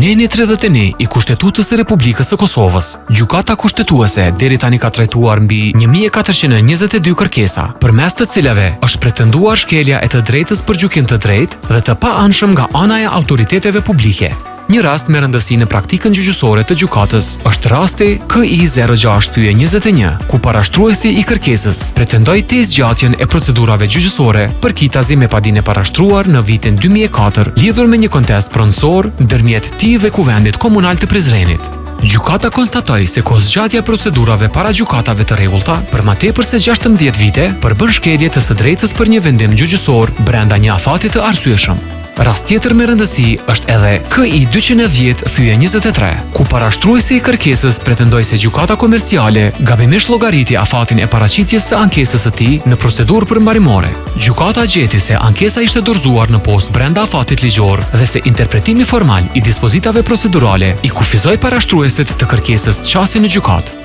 Neni 31 i Kushtetutës së Republikës së Kosovës, Gjykata Kushtetuese deri tani ka trajtuar mbi 1422 kërkesa, përmes të cilave është pretenduar shkelja e të drejtës për gjykim të drejtë dhe të paanshëm nga ana e autoriteteve publike. Një rast me rëndësi në praktikën gjyqësore të gjykatës është rasti KI 06 21, ku parashtruesi i kërkesës pretendoi tejzgjatjen e procedurave gjyqësore përkitazi me padinë e parashtruar në vitin 2004 lidhur me një kontest pronësor ndërmjet tij dhe Kuvendit Komunal të Prizrenit. Gjykata konstatoi se kohëzgjatja e procedurave para gjykatave të rregullta për më tepër se 16 vite përbën shkelje të së drejtës për një vendim gjyqësor brenda një afati të arsyeshëm. Rast tjetër me rëndësi është edhe KI 210 thyerje 23, ku parashtruesi i kërkesës pretendoi se gjykata komerciale gabimisht llogariti afatin e paraqitjes së ankesës së tij në procedurë përmbarimore. Gjykata gjeti se ankesa ishte dorëzuar në postë brenda afatit ligjor dhe se interpretimi formal i dispozitave procedurale i kufizoi parashtruesit të kërkesës qasje në gjykatë.